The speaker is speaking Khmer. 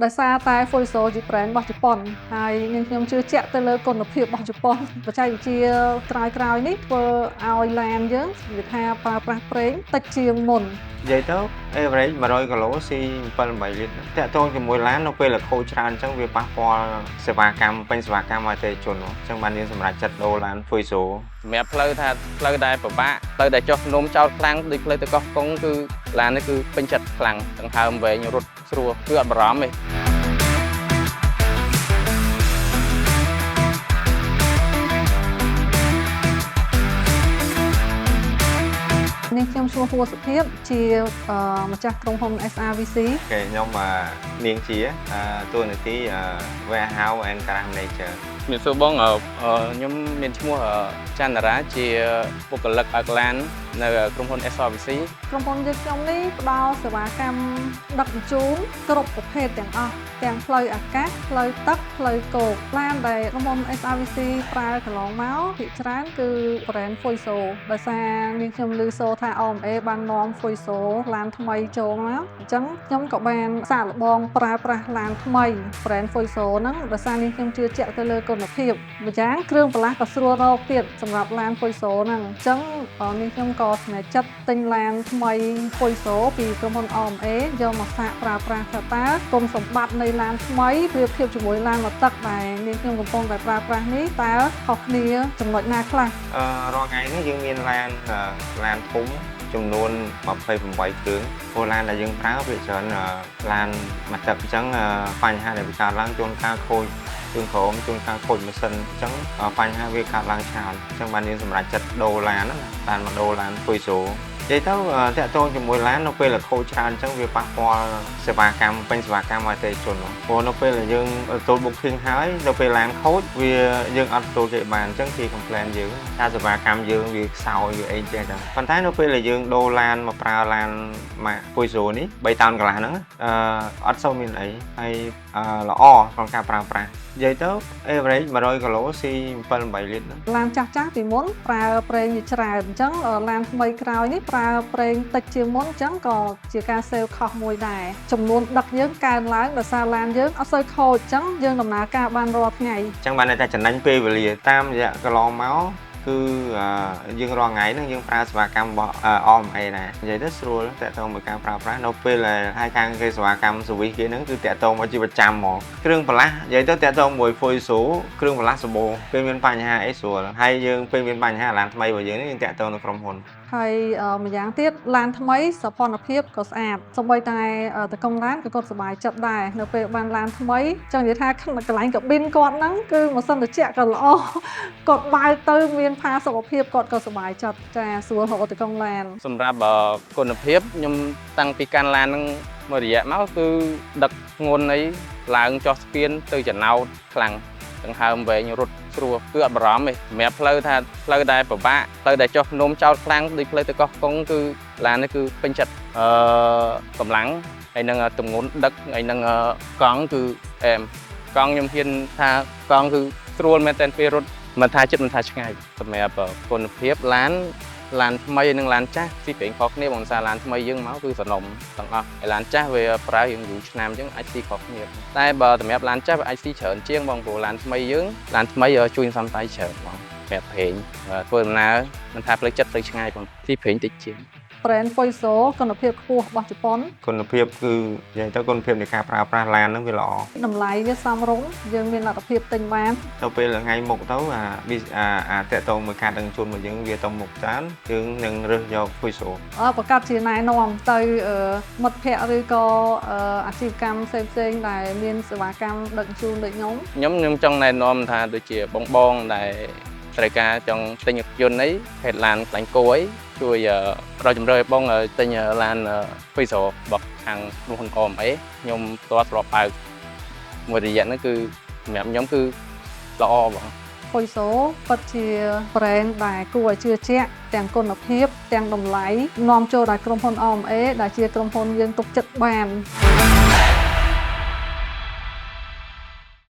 ដោយសារតែ Fuso ជា brand របស់ជប៉ុនហើយនាងខ្ញុំជឿជាក់ទៅលើគុណភាពរបស់ជប៉ុនបច្ចេកវិទ្យាក្រោយៗនេះធ្វើឲ្យឡានយើងនិយាយថាប្រើប្រាស់ប្រេងតិចជាងមុន។ និយាយទៅ average 100គីឡូស៊ី7 8លីត្រតាក់ទងជាមួយឡាននៅពេលដែលខូចច្រើនអញ្ចឹងវាប៉ះពាល់សេវាកម្មពេញសេវាកម្មអតិថិជនអញ្ចឹងបានយើងសម្រេចចិត្តដូរឡាន Fuso។ សម្រាប់ផ្លូវថាផ្លូវដែលពិបាកផ្លូវដែលចុះភ្នំចោតខ្លាំងដូចផ្លូវទៅកោះកុងគឺឡាននេះគឺពេញចិត្តខ្លាំងដង្ហើមវែងរត់ស្រួលគឺអត់បារម្ភទេ។ នាងខ្ញុំឈ្មោះហួសុភាពជាម្ចាស់ក្រុមហ៊ុន SRVC។ គេខ្ញុំនាងជាតួនាទី Warehouse and Garage Manager។ ជំរាបសួរបងខ្ញុំមានឈ្មោះចន្ទរាជាបុគ្គលិកបើកឡាននៅក្រុមហ៊ុន SRVC។ ក្រុមហ៊ុនយើងខ្ញុំនេះផ្ដល់សេវាកម្មដឹកជញ្ជូនគ្រប់ប្រភេទទាំងអស់ទាំងផ្លូវអាកាសផ្លូវទឹកផ្លូវគោកឡានដែលក្រុមហ៊ុន SRVC ប្រើកន្លងមកភាគច្រើនគឺ brand Fuso ដោយសារនាងខ្ញុំឮសូរថា OMA បាននាំ Fuso ឡានថ្មីចូលមកអញ្ចឹងខ្ញុំក៏បានសាកល្បងប្រើប្រាស់ឡានថ្មី brand Fuso ហ្នឹងដោយសារនាងខ្ញុំជឿជាក់ទៅលើគុណភាពម្យ៉ាងគ្រឿងបន្លាស់ក៏ស្រួលរកទៀតសម្រាប់ឡាន Fuso ហ្នឹងអញ្ចឹងនាងខ្ញុំក៏សម្រេចចិត្តទិញឡានថ្មី Fuso ពីក្រុមហ៊ុន OMA យកមកសាកប្រើប្រាស់ថាតើគុណសម្បត្តិនៃឡានថ្មីប្រៀបធៀបជាមួយឡានមួយទឹកដែលនាងខ្ញុំកំពុងតែប្រើប្រាស់នេះតើខុសគ្នាចំណុចណាខ្លះ? រាល់ថ្ងៃនេះយើងមានឡានធំចំនួន28គ្រឿងព្រោះឡានដែលយើងប្រើវាច្រើនឡានមួយទឹកអញ្ចឹងបញ្ហាដែលវាកើតឡើងជួនកាលខូចជើងក្រោមជួនកាលខូចម៉ាស៊ីនអញ្ចឹងបញ្ហាវាកើតឡើងច្រើនអញ្ចឹងបានយើងសម្រេចចិត្តដូរឡានណាបានមកដូរឡាន Fuso។ និយាយទៅតាក់ទងជាមួយឡាននៅពេលដែលខូចច្រើនអញ្ចឹងវាប៉ះពាល់សេវាកម្មពេញសេវាកម្មអតិថិជនព្រោះនៅពេលដែលយើងទទួល booking ហើយនៅពេលឡានខូចវាយើងអត់ទទួលគេបានអញ្ចឹងគេ complain យើងថាសេវាកម្មយើងវាខ្សោយវាអីចេះចឹងប៉ុន្តែនៅពេលដែលយើងដូរឡានមកប្រើឡានម៉ាក Fuso នេះ3តោនកន្លះហ្នឹងអត់សូវមានអីហើយល្អក្នុងការប្រើប្រាស់និយាយទៅ average 100គីឡូស៊ី7 8លីត្រហ្នឹង។ ឡានចាស់ចាស់ពីមុនប្រើប្រេងវាច្រើនអញ្ចឹងឡានថ្មីក្រោយនេះប្រើប្រេងតិចជាងមុនអញ្ចឹងក៏ជាការ save cost មួយដែរចំនួនដឹកយើងកើនឡើងដោយសារឡានយើងអត់សូវខូចអញ្ចឹងយើងដំណើរការបានរាល់ថ្ងៃ។ អញ្ចឹងបានន័យថាចំណេញពេលវេលាតាមរយៈកន្លងមកគឺយើងរាល់ថ្ងៃហ្នឹងយើងប្រើសេវាកម្មរបស់ OMA ដែរនិយាយទៅស្រួលតាក់ទងមួយការប្រើប្រាស់នៅពេលដែលហើយខាងគេសេវាកម្ម service គេហ្នឹងគឺតាក់ទងមកជាប្រចាំហ្មងគ្រឿងបន្លាស់និយាយទៅតាក់ទងមួយ Fuso គ្រឿងបន្លាស់សម្បូរពេលមានបញ្ហាអីស្រួលហើយយើងពេលមានបញ្ហាឡានថ្មីរបស់យើងនេះយើងតាក់ទងនៅក្រុមហ៊ុន។ ហើយម្យ៉ាងទៀតឡានថ្មីសោភ័ណភាពក៏ស្អាតសូម្បីតែតកងឡានក៏គាត់សប្បាយចិត្តដែរនៅពេលបានឡានថ្មីចង់និយាយថាកន្លែងកាប៊ីនគាត់ហ្នឹងគឺម៉ាស៊ីនត្រជាក់ក៏ល្អគាត់បើកទៅមានផាសុកភាពគាត់ក៏សប្បាយចិត្តចាស្រួលរកតកងឡាន។ សម្រាប់គុណភាពខ្ញុំតាំងពីកាន់ឡានហ្នឹងមួយរយៈមកគឺដឹកធ្ងន់អីឡើងចុះស្ពានទៅចំណោតខ្លាំងដង្ហើមវែងរត់ស្រួលគឺអត់បារម្ភទេសម្រាប់ផ្លូវថាផ្លូវដែលពិបាកផ្លូវដែលចុះភ្នំចោតខ្លាំងដូចផ្លូវទៅកោះកុងគឺឡាននេះគឺពេញចិត្តកម្លាំងហើយនឹងទម្ងន់ដឹកហើយនឹងកង់គឺអែមកង់ខ្ញុំហ៊ានថាកង់គឺស្រួលមែនទែនពេលរត់មិនថាចិត្តមិនថាឆ្ងាយសម្រាប់គុណភាពឡាន ឡានថ្មីនិងឡានចាស់ស៊ីប្រេងខុសគ្នាបងសារឡានថ្មីយើងមកគឺសនំទាំងអស់ហើយឡានចាស់វាប្រើរៀងយូរឆ្នាំអញ្ចឹងអាចស៊ីខុសគ្នាតែបើសម្រាប់ឡានចាស់វាអាចស៊ីច្រើនជាងបងព្រោះឡានថ្មីយើងឡានថ្មីជួយសំតៃច្រើនបងសម្រាប់ប្រេងធ្វើដំណើរមិនថាផ្លូវចិត្តផ្លូវឆ្ងាយបងស៊ីប្រេងតិចជាង។ brand Fuso គុណភាពខ្ពស់របស់ជប៉ុន។ គុណភាពគឺនិយាយទៅគុណភាពនៃការប្រើប្រាស់ឡានហ្នឹងវាល្អ។ តម្លៃវាសមរម្យយើងមានលទ្ធភាពទិញបាន។ ទៅពេលថ្ងៃមុខទៅអាអាអាតាក់ទងមួយការដឹកជញ្ជូនរបស់យើងវាទៅមុខច្រើនយើងនឹងរើសយក Fuso។ ប្រកាសជាណែនាំទៅមិត្តភ័ក្តិឬក៏អាជីវកម្មផ្សេងៗដែលមានសេវាកម្មដឹកជញ្ជូនដូចខ្ញុំ។ ខ្ញុំចង់ណែនាំថាដូចជាបងបងដែលត្រូវការចង់ទិញរថយន្តអីហេតុឡានខ្លាញ់គោអីជួយផ្ដល់ជំរឿឲ្យបងទិញឡាន Fuso របស់ខាងក្រុមហ៊ុន OMA ខ្ញុំផ្ទាល់ធ្លាប់បើកមួយរយៈហ្នឹងគឺសម្រាប់ខ្ញុំគឺល្អបង។ Fuso ពិតជា brand ដែលគួរឲ្យជឿជាក់ទាំងគុណភាពទាំងតម្លៃនាំចូលដោយក្រុមហ៊ុន OMA ដែលជាក្រុមហ៊ុនយើងទុកចិត្តបាន។